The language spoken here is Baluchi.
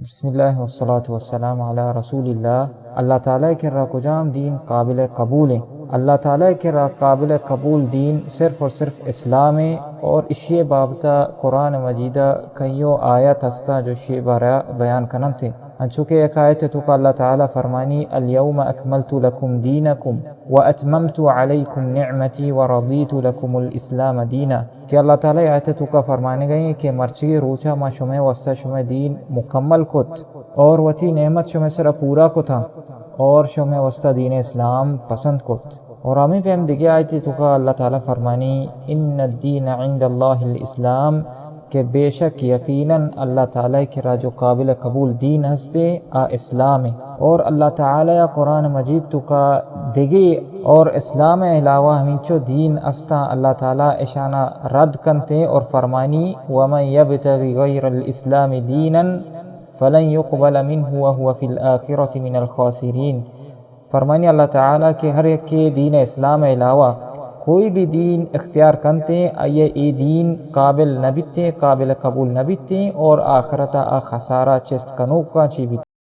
بسم اللہ والصلاة والسلام علی رسول اللہ۔ اللہ تعالیٰ ءِ کرا کجام دین قابل قبول ایں؟ اللہ تعالیٰ ءِ کرا قابل قبول دین صرف اور صرف اسلام ایں، اور اشی بابت ءَ قرآن مجید ءَ کئیو آیت ہستاں جو اشی بارہ ءَ بیان کننت۔ انچو کہ یک آیت ءِ توکا اللہ تعالیٰ فرمانی، الیوم اکملت لکم دینکم و اتممت علیکم نعمتی و رضیت لکم الاسلام دینا۔ کہ اللہ تعالیٰ آیت ءِ توکا فرمانگ ءَ ایں کہ مرچی روچا ما شمئے واسطہ شمئے دین مکمل کت اور وتی نعمت شمئے سرا پورا کتا اور شمئے واسطہ دین اسلام پسند کت۔ اور ہمیں پیم دگہ آیت ءِ توکا اللہ تعالیٰ فرمانی، ان الدین عند اللہ الاسلام، کہ بے شک یقیناً اللہ تعالیٰ ءِ کرا جو قابل قبول دین ہستے آ اسلام ایں۔ اور اللہ تعالیٰ ءَ قرآن مجید توکا دگہ اور اسلام ءِ علاوہ ہمینچو دین استاں، اللہ تعالیٰ اشانا رد کنتے اور فرمانی، ومن یبتغ غیر الاسلام دینا فلن یقبل منه وهو فی الآخرة من الخاسرین۔ فرمانی اللہ تعالیٰ کہ ہر یکے دین اسلام ءِ علاوہ کوئی بھی دین اختیار کنتے، آئی ءَ اے دین قابل نہ بیتے، قابل قبول نہ بیتے اور آخرت ءَ آ خسارہ چست کنوکاں چی بیت۔